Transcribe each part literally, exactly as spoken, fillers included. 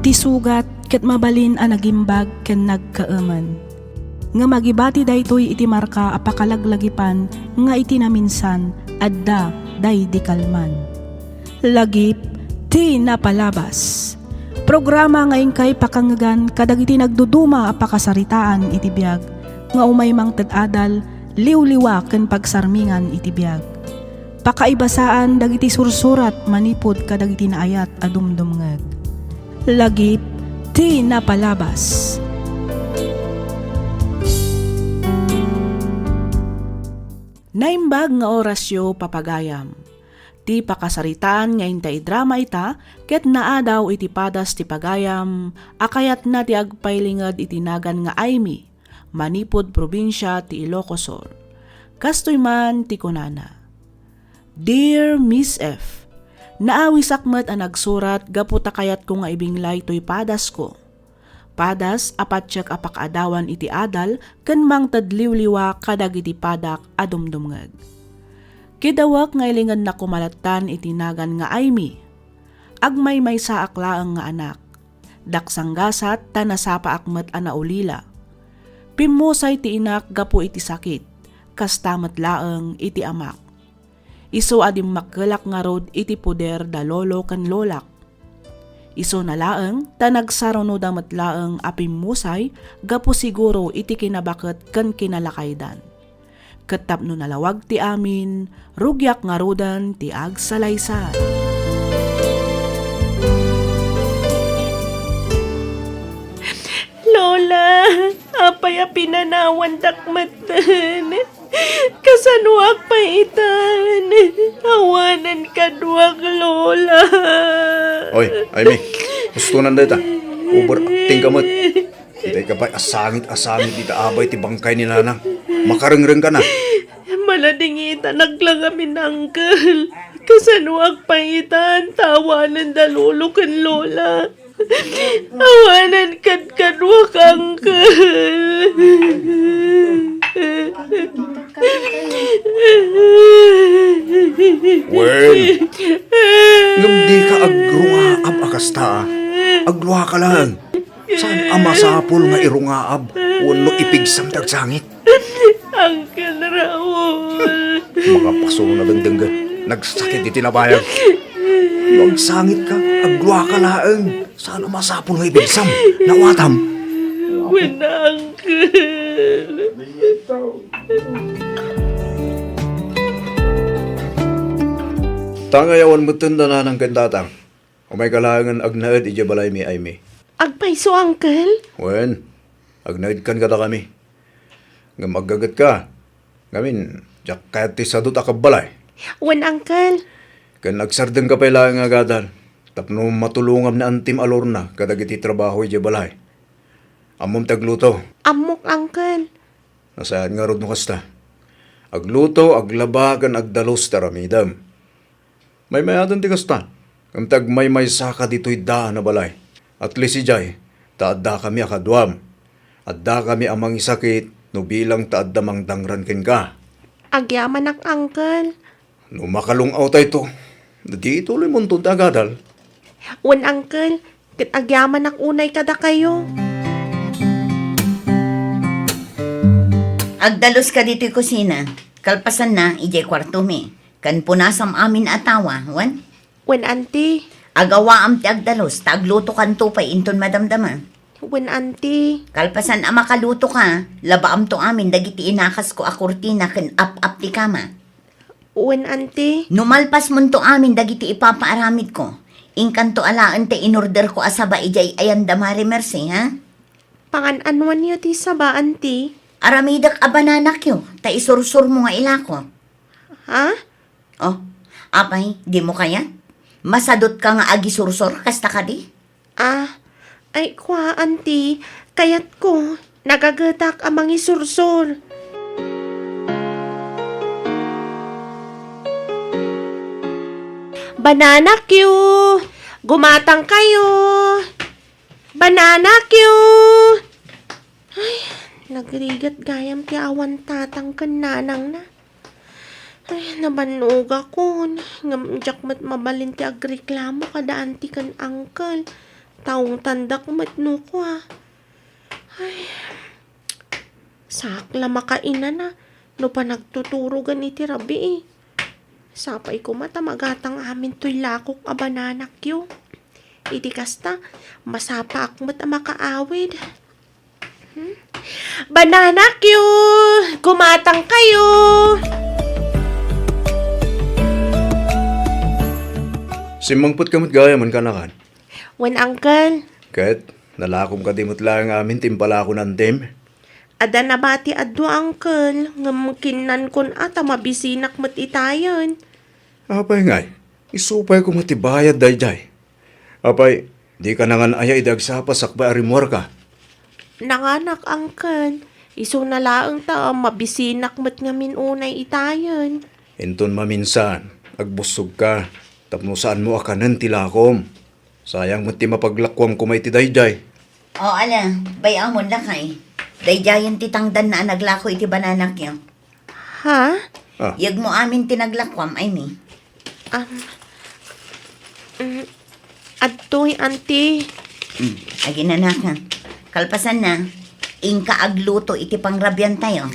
Ti sugat ket mabalin a nagimbag ken nagkaemen. Ngem agibati daytoy iti marka a pakalaglagipan nga iti naminsan, adda daydi kalman. Lagip ti napalabas. Programa nga inkay pakangngegan kadagiti nagduduma a pakasaritaan iti biag nga umay mangted adal, liwliwa ken pagsarmingan iti biag. Pakaibasaan dagiti sursurat manipud kadagiti naayat a dumdumngeg. Lagip ti napalabas. Naimbag nga orasyo, papagayam. Ti pakasaritaan nga inta idrama ita ket naadaw iti padas ti pagayam a kayatna ti agpailinged iti nagan nga Aimee, manipud probinsia ti Ilocos Sur. Kastoy man ti kunana, "Dear Miss F, naawisak met a nagsurat gapu ta kayatko nga ibinglay toy padasko. Padas a patiek a pakaadawan iti adal ken mangted liwliwa kadagiti padak a dumdumngeg. Kidawek nga ilingednak koma lattan iti nagan nga Aimee. Agmaymaysaak laeng nga anak. Daksanggasat ta nasapaak met a naulila. Pimmusay ti inak gapu iti sakit, kasta met laeng iti amak. Isu a dimmakkelak ngarud iti poder da lolo ken lolak. Isuna laeng ta nagsarunoda met laeng a pimmusay gapu siguro iti kinabaket ken kinalakaydan. Ket tapno nalawag ti amin, rugiak ngaruden ti agsalaysay." Lola, apay a pinanawandak metten? Kasanoak pay itan? Awanen kaduak, Lola. Oy, Aimee, hustonan dayta. Overacting ka met. Itay ka pay a sangit a sangit dita abay ti bangkay ni Nanang. Makarengreng ka na. Maladingitanak la ngamin, Uncle. Kasanoak pay itan ta awanen da Lolo ken Lola? Awanen kadkaduak, Uncle. Wen, ngem dika agrungaab a kasta. Agluaka laeng. Saan a masapul nga irungaab wenno ipigsam ti agsangit? Uncle Raul. Makapaso na dengdenggen. Nagsakit iti nabayag. No agsangitka, agluaka laeng. Saan a masapul nga ipigsam? Nawatam? Wen, Uncle. Ta nga awan metten da Nanang ken Tatang. Umayka laengen agnaed idiay balaymi, Aimee. Agpayso, Uncle? Wen, agnaedkan kadakami. Ngem aggagetka. Ngamin, diak kayat ti sadut a kabbalay. Wen, Uncle. Ken agsardengka pay laeng nga agadal tapno matulongam ni Antim a Lorna kadagiti trabaho idiay balay. Ammom ti agluto? Ammok, Uncle. Nasayaat ngarud no kasta. Agluto, aglaba, ken agdalus ti aramidem. Maymayaten ti kasta, ngem ta agmaymaysaka ditoy daan a balay. At least idiay, ta addakami a kaduam. Addakami a mangisakit no bilang ta adda mangdangran kenka. Agyamanak, Uncle. No makalung-awtayto, ditoy ituloymonto ti agadal. Wen, Uncle, ket agyamanak unay kadakayo. Agdaluska ditoy kusina. Kalpasanna, idiay kuartomi. Ken punasam amin a tawa, wen? Wen, Auntie. Agawaam ti agdalus, ta aglutokanto pay inton madamdama. Wen, Auntie. Kalpasan a makalutoka, labaamto amin dagiti inakasko a kurtina ken ap-ap ti kama. Wen, Auntie. No malpasmonto amin dagiti ipapaaramidko, inkanto alaen ti inorderko a saba idiay ayanda Marie Merced, ha? Pangan-anoanyo ti saba, Auntie? Aramidek a banana cue, ta isursurmo nga ilako. Ha? Oh, apay, dimo kayat? Masadutka nga agisursor, kasta kadi? Ah, ay, kua, Auntie, kayatko, nagagetak a mangisursor. Banana cue! Gumatang kayo! Banana cue! Ay, nagrigat gayam ti awan tatang ken nanangna. Ay, nabannogakon. Ngem diak met mabalin ti agreklamo kada auntie ken uncle. Taungtandak met no kua. Ay, saak la makainana no panagtuturogan iti rabii. Sapay koma ta magatang amin toy lakok a bananakyo. Iti kasta, masapaak met a makaawid. Hmm? Bananakyo! Gumatang kayo! Simmangpet ka met gayam, kaanakan? Wen, Uncle. Ket, nalakom kadi met laeng amin ti impalako ni Antim? Adda nabati a dua, Uncle, ngem kinnankon a ta mabisinak met itayen. Apay ngay, isu pay koma ti bayad daydiay. Apay, dika nangan aya idi agsapa sakbay a rimmuarka? Nanganak, Uncle. Isuna laeng ta mabisinak met ngamin unay itayen. Inton maminsan, agbussogka, tapno saanmo a kanen ti lakom. Sayang met ti mapaglakuam koma iti daydiay. O, ala, bay-amon, lakay. Daydiayen ti tangdanna a naglako iti bananakyo. Ha? Ah. Yegmo amin ti naglakuam, Aimee. Um, mm, adtoy, Auntie. Mm, aginanakan. Kalpasanna, inka agluto iti pangrabiantayo.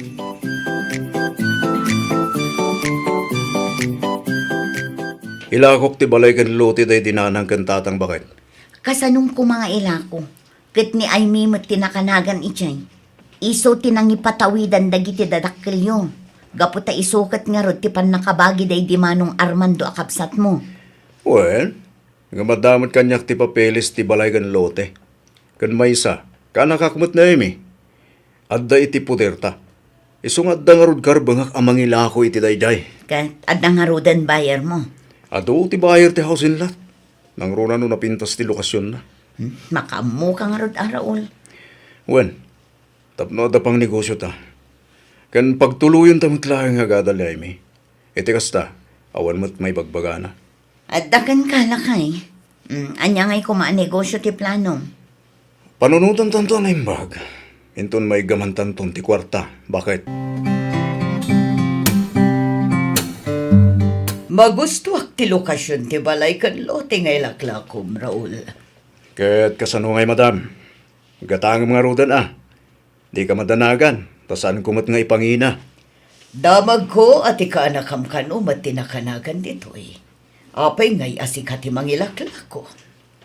Ilakok ti balay ken lote daydi nanang ken tatang, baket. Kasanom koma nga ilako? Ket ni Aimee met ti nakanagan idiay. Isu ti nangipatawidan dagiti dadakkelyo. Gapu ta isu ket ngarud ti pannakabagi daydi Manong Armando a kabsatmo. Wen, ngem adda met kaniak ti papeles ti balay ken lote. Ken maysa, kaanakak met ni Aimee. Adda iti poderta. Isu nga adda ngarud karbengak a mangilako iti daydiay. Ket adda ngaruden buyermo? Adu ti buyer ti housing lot. Nangruna no napintas ti lokasionna. Hmm, makaammoka ngarud a, Raul. Wen, tapno adda pangnegosiota. Ken pagtuloyenta met laeng nga agadal ni Aimee. Iti kasta, awan met maibagbagana. Adda kenka, lakay. Mm, ania ngay koma a negosio ti planom? Panunotantanto a naimbag. Inton maiggamantanton ti kuarta, baket. Magustoak ti lokasion ti balay ken lote nga ilaklakom, Raul. Ket kasano ngay, madam? Gatangem ngaruden a. Dika madanagan, ta saanko met nga ipangina. Damagko a ti kaanakam kano met ti nakanagan ditoy. Apay ngay a sika ti mangilaklako?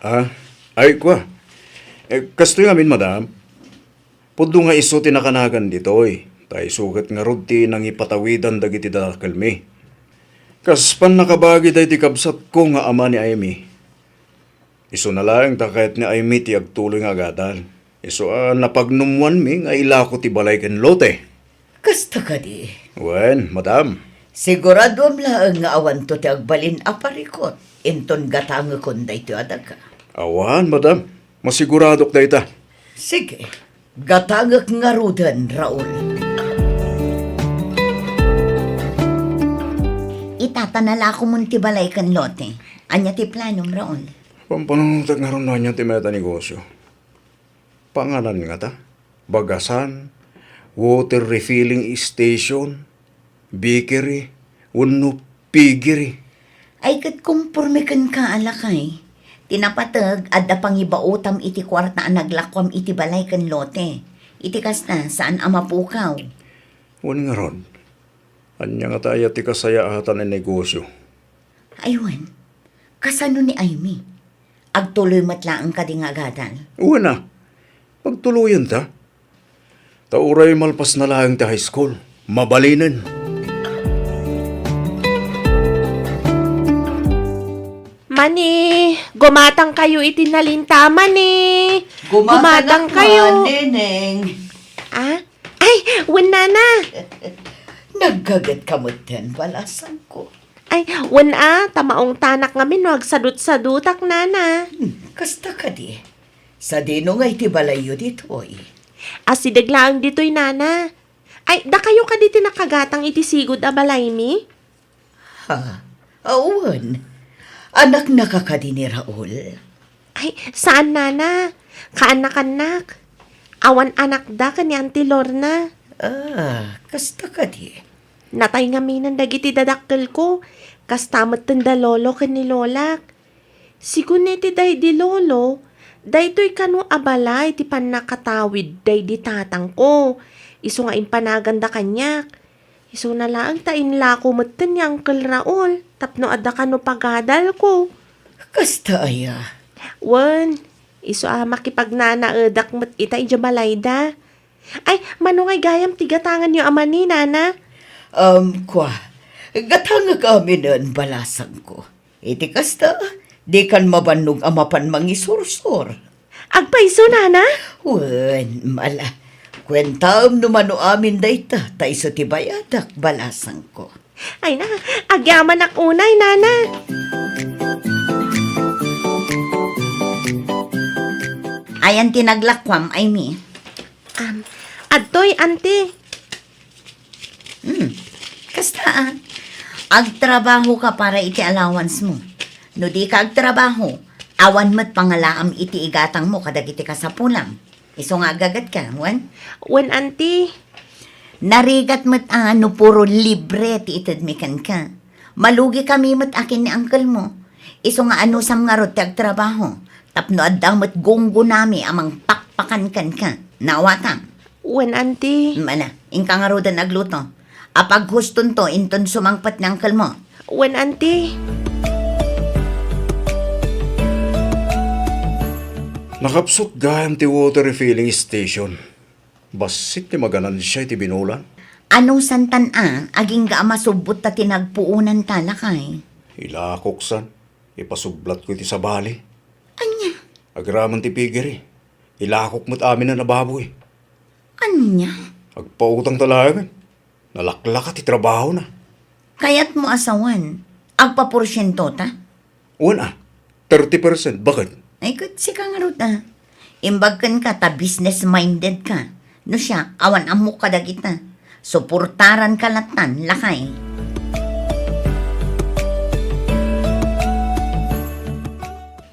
Ah, ay, kua. Eh, kastoy ngamin, madam. Pudno nga isu ti nakanagan ditoy, ta isu ket ngarud ti nangipatawidan dagiti dadakkelmi. Kas pannakabagi daydi kabsatko nga ama ni Aimee. Isuna laeng ta kayat ni Aimee ti agtuloy nga agadal. Isu a napagnummoanmi nga ilako ti balay ken lote. Kasta kadi? Wen, madam. Siguraduam laeng nga awanto ti agbalin a parikut inton gatangekon daytoy a daga. Awan, madam. Masiguradok dayta. Sige. Gatangek ngaruden, Raul. Ita ta nalakomon ti balay ken lote. Ania ti planom, Raul? Pampanunotek ngarud no ania ti mayat a negosio. Panganan ngata? Bagasan, water refilling station, bakery, wenno piggery. Ay, ket komporme kenka a lakay. Ti napateg, adda pangibaotam iti kuarta a naglakuam iti balay ken lote. Iti kasta, saan a mapukaw. Wen ngarud, ania ngata aya ti kasayaatan a negosio? Ay wen, kasano ni Aimee? Agtuloy met laeng kadi nga agadal? Wen a, pagtuloyenta. Ta uray malpasna laeng ti high school, mabalinen. Mani, gumatang kayo iti nalinta, mani. Gumatang kayo. Neneng. Ah? Ay, wen, nana. Naggaget ka met ten balasanko. Ay, wen a, ta maungtanak ngamin no agsadutsadutak, nana. Hmm, kasta kadi. Sadino nga iti balayyo ditoy? Asideg laeng ditoy, nana. Ay, dakayo kadi ti nakagatang iti sigud a balaymi? Ha? Awan. Anaknaka kadi ni Raul? Ay, saan, nana. Kaanakannak. Awan anakda ken ni Auntie Lorna. Ah, kasta kadi. Natay ngaminen dagiti dadakkelko. Kasta metten da lolo ken ni lolak. Sigun iti daydi lolo, Daytoy kano a balay ti pannakatawid daydi tatangko, isu nga impanaganda kaniak. Isuna laeng ta inlako metten ni Uncle Raul tapno adda kano pagadalko. Kasta aya? Wen, isu a makipagnanaedak met ita idiay balayda. Ay, mano ngay gayam ti gatanganyo a mani, nana? Um, kua, gatangek aminen, balasangko. Iti kasta, dikan mabannog a mapan mangisursor. Agpayso, nana? Wen, mala. Kuentaem no mano amin dayta, ta isu ti bayadak, balasangko. Ay na, agyamanak unay, nana. Ayan ti naglakuam, Aimee? Um, adtoy, anti. Hmm, kasta a. Agtrabaho ka para iti allowance mo. No di ka agtrabaho, awan met pangalaam iti igatang mo kadagiti kasapulam. Isu nga aggaget ka, wen? Wen, anti. Narigat met a no puro libre ti itedmi kenka. Malugi kami met akin ni uncle mo. Isu nga anusam ngarud ti agtrabaho, tapno adda met gunggonami a mangpakpakan kenka. Naawatam? Wen, anti. Mala, inka ngaruden agluto. Apaghustonto inton sumangpet ni uncle mo. Wen, anti. Nakapsut gayam ti water refilling station. Bassit ti maganansia iti binulan. Anusantan a, agingga a masubbot ta ti nagpuonanta, lakay. Ilakoksan, ipasublatko iti sabali. Ania? Agraman ti pigiri. Ilakok met amin a baboy. Ania? Agpautang ta laengen. Nalaklaka ti trabahona. Kayatmo a sawen, agpaporsiento ta? Wen a, thirty percent, baket. Ay, ket sika ngarud a. Imbag kenka ta business-minded ka. No siak, awan ammok kadagita. Suportaranka lattan, lakay.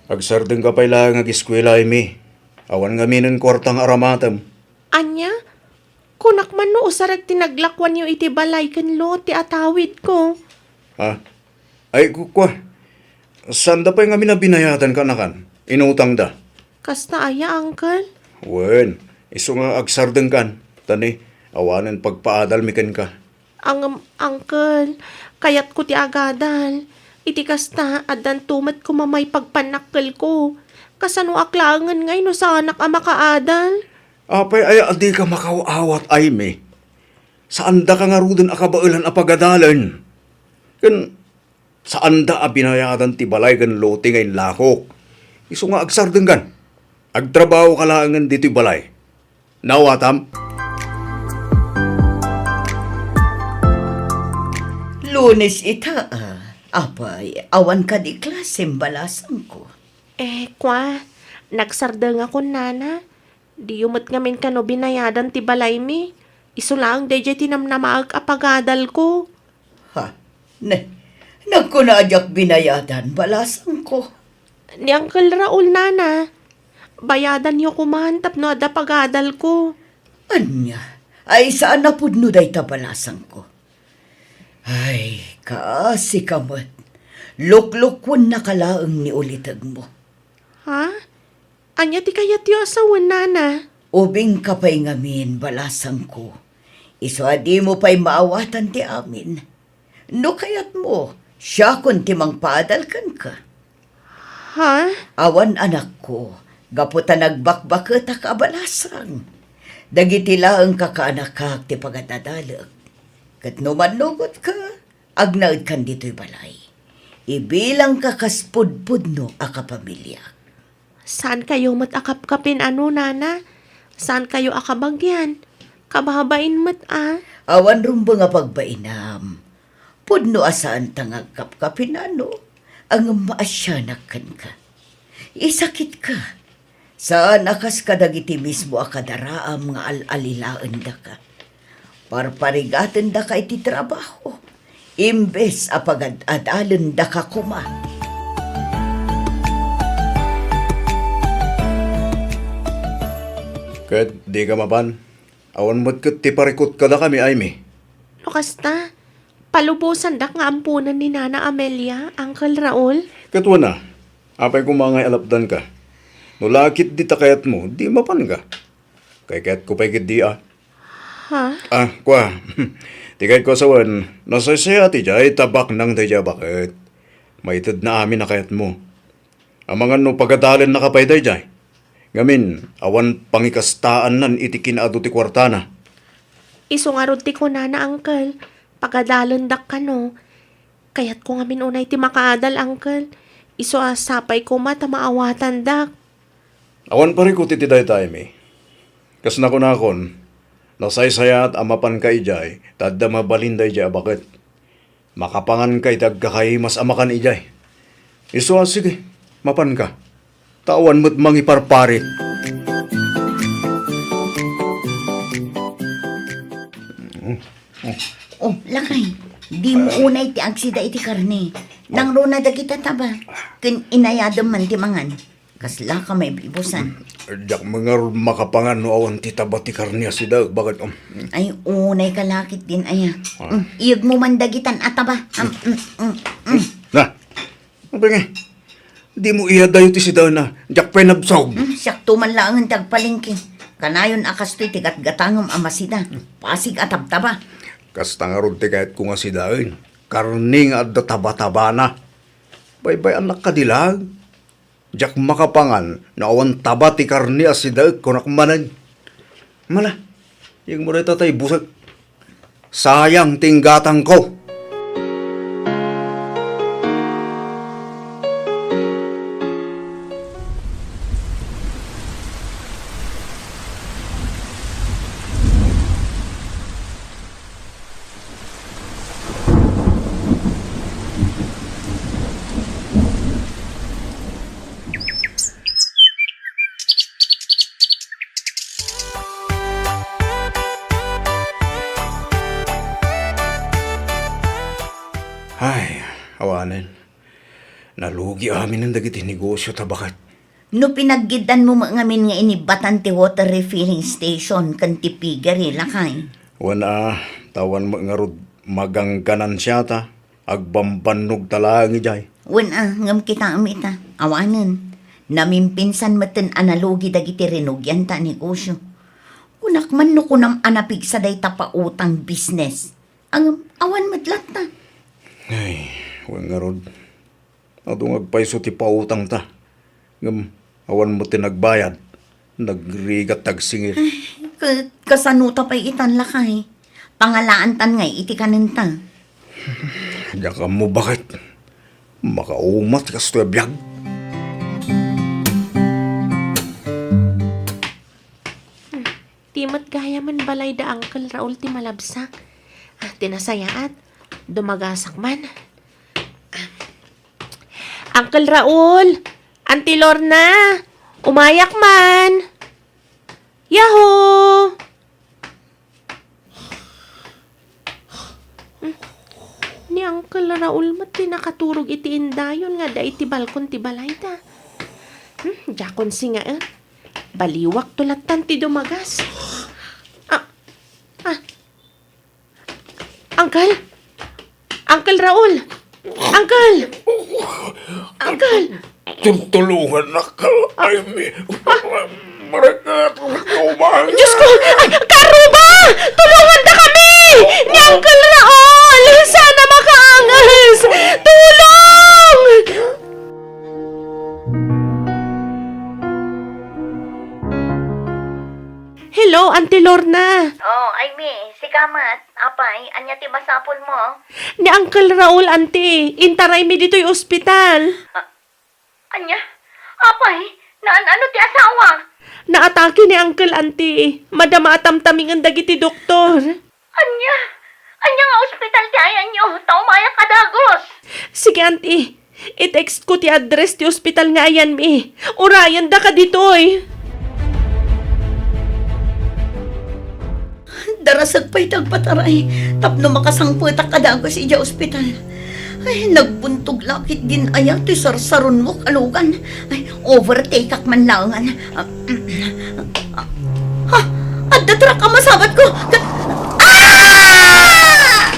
Agsardengka pay laeng ageskuela, Aimee. Awan ngaminen kuarta nga aramatem. Ania? Kunak man no usarek ti naglakuanyo iti balay ken lote a tawidko. Ha? Ay, ku-, kua. Saanda pay ngamin a binayadan kanakan. Inutangda. Kasta aya, uncle? Wen, isu nga agsardengkan. Ta ni, awanen pagpaadalmi kenka. Ngem, uncle, kayatko ti agadal. Iti kasta, addanto met koma maipagpannakkelko. Kasanoak laengen ngay no saanak a makaadal? Apay aya a dika makaw-awat, Aimee? Saandaka ngaruden a kabaelan a pagadalen. Ken saanda a binayadan ti balay ken lote nga inlakok. Isu nga agsardengkan. Agtrabahoka laengen ditoy balay. Naawatam? Lunes ita, a. Apay, awan kadi klasem, balasangko? Eh, kua, nagsardengakon, nana. Diyo met ngamin kano binayadan ti balaymi. Isu laeng daydiay ti namnamaek a pagadalko. Ha? Ne, nagkuna a diak binayadan, balasangko. Ni Uncle Raul, nana. Bayadanyo koman tapno adda pagadalko. Ania? Ay, saan a pudno dayta, balasangko. Ay, kaasi ka met. Luklukuennaka laeng ni ulitegmo. Ha? Ania ti kayatyo a sawen, nana? Ubingka pay ngamin, balasangko. Isu a dimo pay maawatan ti amin. No kayatmo, siakon ti mangpaadal kenka. Ha? Awan, anakko, gapu ta nagbakbaketak a balasang. Dagiti laeng kakaanakak ti pagadadalek. Ket no mannugotka, agnaedkan ditoy balay. Ibilangka kas pudpudno a kapamiliak. Saankayo met a kapkapin, ano, nana? Saankayo a kabagian? Kababain met a. Awan rumbeng a pagbainam. Pudno a saanta nga agkapkapin, ano, ngem maasianak kenka. Isakitka. Saan a kas kadagiti mismo a kadaraam nga al-alilaendaka. Parparigatendaka iti trabaho, imbes a pagad-adalendaka koma. Ket dika mapan, awan met ket ti parikut kadakami, Aimee. No kasta, palubosandak nga amponen ni Nana Amelia, Uncle Raul. Ket wen a, apay koma ngay a lapdanka? No la ketdi ta kayatmo, di mapanka. Kaykayatko pay ketdi a. Ha? Ah, kua. Ti kayatko a sawen, nasaysayaat idiay ta baknang daydiay a baket. Maitedna amin a kayatmo. Amangan no pagadalennaka pay daydiay. Ngamin, awan pangikastaannan iti kinaadu ti kuartana. Isu ngarud ti kunana, Uncle. Pagadalendak kano. Kayatko ngamin unay ti makaadal, Uncle. Isu a sapay koma ta maawatandak. Awan parikut iti dayta, Amy. Kas nakunakon, nasaysayaat a mapanka idiay ta adda mabalin daydiay a baket. Makapanganka iti agkakaimas a makan idiay. Isu a, sige, mapanka. Ta awan met mangiparparit. Oh, lakay, dimo unay ti agsida iti karne. Nangruna dagita taba. Ken inayadem man ti mangan. Kaslaka maibibusan. Diak met ngarud makapangan no awan ti taba ti karne a sida, baket, um. Ay, unay ka lakit din, aya. Ah. Mm, iyegmo man dagitan a taba. Am, mm, mm, mm. Na, ano ba nga? Dimo iyadayo ti sidaenna. Diak pay nabsog. Mm, siakto man laengen ti agpalengke. Kanayon a kastoy ti gatgatangem a masida. Pasig a tabtaba. Kasta ngarud ti kayatko nga sidaen. Karne nga adda taba-tabana. Baybay-annak kadi laeng. Diak makapangan no awan taba ti karne a sidaek, kunak manen. Mala, iyegmo dayta ta ibusek. Sayang ti inggatangko. Ay, awanen. Nalugi aminen dagiti negosio ta baket. No pinaggiddanmo met ngamin nga inibbatan ti water refilling station ken ti piggery, lakay. Wen a, ta awan met ngarud magangganansiata, agbambannog ta laeng idiay. Wen a, ngem kitaem ita, awanen. Namimpinsan metten a nalugi dagiti rinugianta a negosio. Kunak man no kunam a napigsa dayta pautang business. Ngem awan met latta. Ay, wen ngarud. Adu nga agpayso ti pautangta. Ngem awan met ti nagbayad. Nagrigat ti agsingir. Ay, ka-, kasano ta pay itan, lakay? Pangalaantan ngay iti kanenta. Diak ammo baket. Makauma ti kastoy a biag. Ti met gayam balay da Uncle Raul ti malabsak. Ah, ti nasayaat, dumagasak man. Ah. Uncle Raul! Auntie Lorna! Umayak man! Yahoo! Hmm. Ni Uncle Raul met ti nakaturog iti indayon nga adda iti balkon ti balayda. Hmm, diakon singaen. Baliwakto lattan ti dumagas. Ah, ah. Uncle? Uncle Raul! Uncle! Uncle! Tultulongannak, Amy. Maragkat, Diyos ko! Ay, Karuba! Tulongandakami! Ni Uncle Raul! Sana makaangas! Tulong! Hello, Auntie Lorna. Oh, Amy, sika met. Apay, ania ti masapulmo? Ni Uncle Raul, Auntie, intaraymi ditoy ospital. Ah, ania? Apay, naan-ano ti asawa? Naatake ni Uncle, Auntie. Madama a tamtamingen dagiti doktor. Ania? Ania nga ospital ti ayanyo? Ta umayak a dagus. Sige, Auntie. I-text ko ti address ti ospital nga ayanmi. Urayendaka ditoy. Darasek pay ti agpataray tapno makasangpetak a dagus idiay ospital. Ay, nagbuntog la ketdin aya ti sarsaronmok a lugan. Ay, overtake-ak man laengen. Ah, Ha? Adda truck a masabatko! Ka-, ah!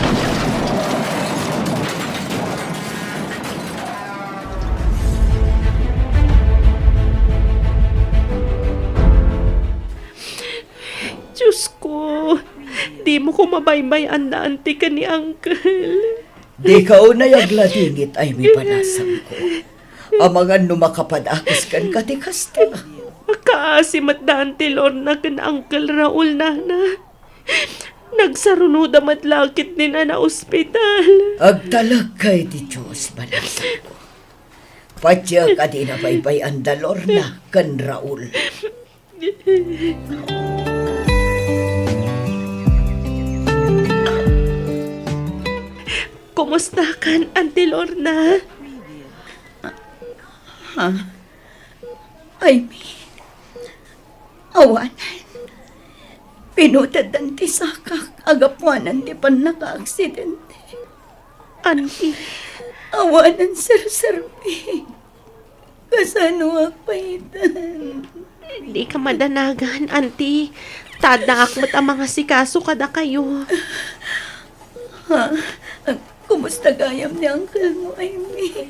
Koma baybay-anna, Auntie, ken ni Uncle. Dika unay agladingit, Aimee, balasangko. Amangan no makapadakes kenka ti kasta. Makaasi met da Auntie Lorna ken Uncle Raul, Nana. Nagsarunoda met la ketdin a naospital. Agtalekka iti Dios, balasangko. Patiek a dina baybay-an da Lorna ken Raul. Kumustakan, Auntie Lorna? Ha? Aimee, awanen. Pinuteddan ti sakak a gapuanan ti pannakaaksidente. Auntie. Awanen serserbi. Kasano agpaitan? Dika madanagan, Auntie. Ta addaak met a mangasikaso kadakayo. Ha? Kumusta gayam ni uncle mo, Aimee?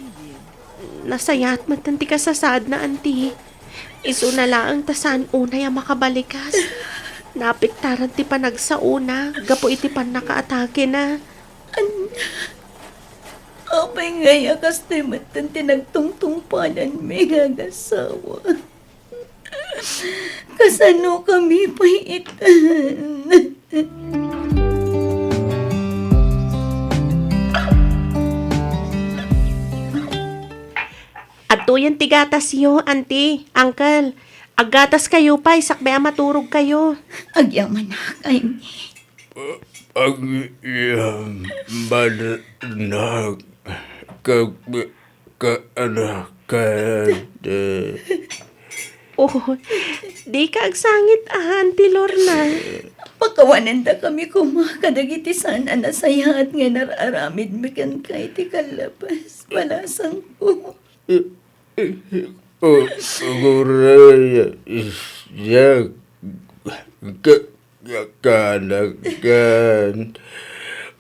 Nasayaat met ti kasasaadna, Auntie. Isuna laeng ta saan unay a makabalikas. Napiktaran ti panagsaona gapu iti pannakaatakena. Ania? Apay ngay a kastoy metten ti nagtungtungpalanmi nga agasawa? Kasanokami pay itan? Adtoyen ti gatasyo, Auntie, Uncle. Aggataskayo pay sakbay a maturogkayo. Agyamanak, Aimee. Agyamanak, ka-, kaanakan. Oh, dika agsangit, Auntie Lorna. Pakawanendakami koma kadagiti saan a nasayaat nga inar-aramidmi kenka iti kallabas, balasangko. O, uray, siak, ka-, ka-, kaanakan.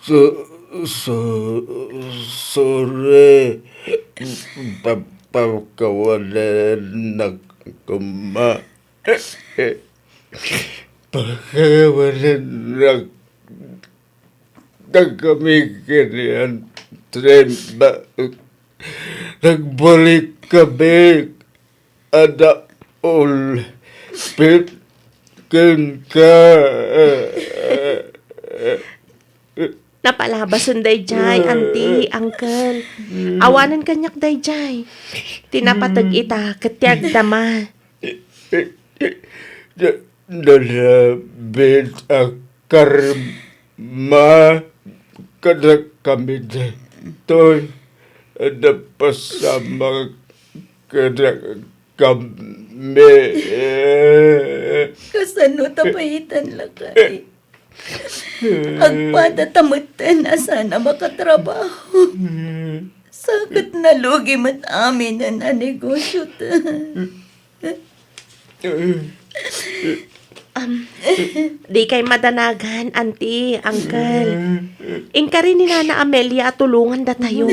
So, so, sorry. Pa-, pakawanennak koma. Pakawanennak Dagami ken ni Auntie, ba-, nagbalikkami a naulpit kenka. Napalabasen daydiay, Auntie, Uncle. Awanen kaniak daydiay. Ti napateg ita ket ti agdama. Da-, dalabit a karma kadakami daytoy, napasamak kadakami. Kasano ta pay itan, lakay? Agpada ta metten a saan a makatrabaho. Sa ket nalugi met aminen a negosyo ta. Um, dikay madanagan, Auntie, Uncle. Inkari ni Nana Amelia a tulongan datayo.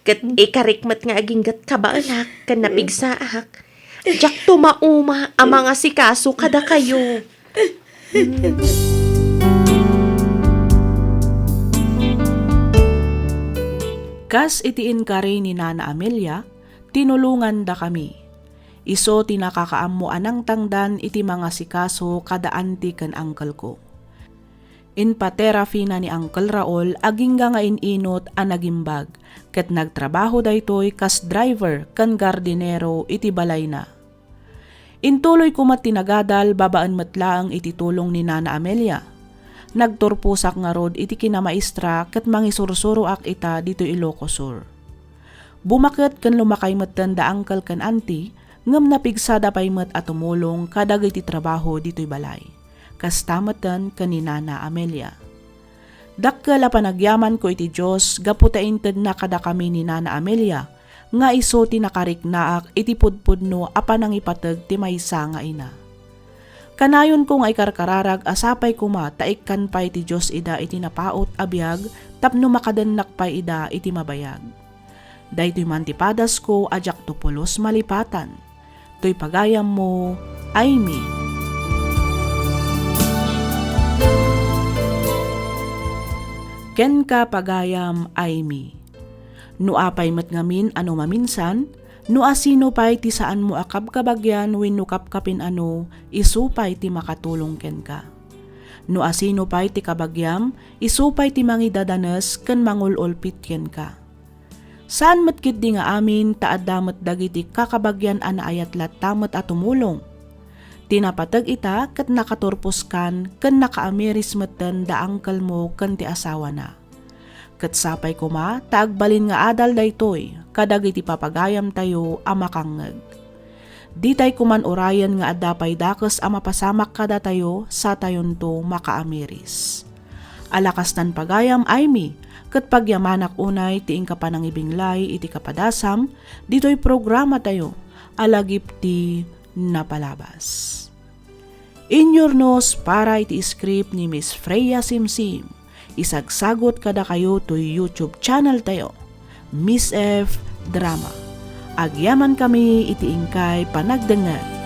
Ket ikarik met nga aginggat kabaelak ken napigsaak. Diak tumauma a mangasikaso kadakayo. Kas iti inkari ni Nana Amelia, tinulongandakami. Isu ti nakakaammo a nangtangdan iti mangasikaso kada auntie ken uncle ko. Inpa-therapy-na ni Uncle Raul agingga nga in-inut a nagimbag, ket nagtrabaho daytoy kas driver ken gardinero iti balayna. Intuloyko met ti nagadal babaen met laeng iti tulong ni Nana Amelia. Nagturposak ngarud iti kinamaestra ket mangisursuroak ita ditoy Ilocos Sur. Bumaket ken lumakay metten da uncle ken auntie, ngem napigsada pay met a tumulong kadagiti trabaho ditoy balay. Kasta metten ken ni Nana Amelia. Dakkel a panagyamanko iti Dios gapu ta intedna kadakami ni Nana Amelia nga isu ti nakariknaak iti pudpudno a panangipateg ti maysa nga ina. Kanayonko nga ikarkararag a sapay koma ta ikkan pay ti Dios ida iti napaut a biag tapno makadennak pay ida iti mabayag. Daytoy man ti padasko a diakto pulos malipatan. Toy pagayammo, Aimee. Kenka, pagayam, Aimee. No apay met ngamin a no maminsan, no asino pay ti saanmo a kabkabagian wenno kapkapin a no, isu pay ti makatulong kenka. No asino pay ti kabagiam, isu pay ti mangidadanes ken mangul-ulpit kenka. Saan met ketdi nga amin ta adda met dagiti kakabagian a naayat latta met a tumulong. Ti napateg ita ket nakaturposkan ken nakaamiris metten da uncle mo ken ti asawana. Ket sapay koma ta agbalin nga adal daytoy kadagiti papagayamtayo a makangngeg. Ditay koman urayen nga adda pay dakes a mapasamak kadatayo satayonto makaamiris. Ala kastan, pagayam Aimee, ket pagyamanak unay ti inka panangibinglay iti kapadasam ditoy programatayo a Lagip ti Napalabas. Inyurnos para iti script ni Miss Freya Simsim. Isagsagot kadakayo toy YouTube channel tayo, Miss F Drama. Agyamankami iti inkay panagdengngeg.